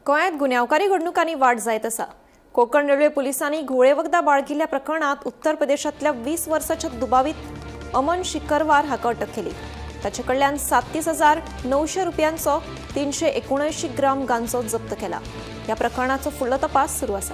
गोंयांत गुन्यांवकारी घडणुकांनी वाड जायत आसा. कोकण रेल्वे पुलिसांनी घुंवळे वखदां बाळगिल्ल्या प्रकरणात उत्तर प्रदेशांतल्या 20 वर्साच्या दुबावीत अमन शिकरवार हाका अटक केली. ताचे कडल्यान 37,900 रुपयांचो 379 ग्राम गांजो जप्त केला. ह्या प्रकरणाचो फुडलो तपास सुरू आसा.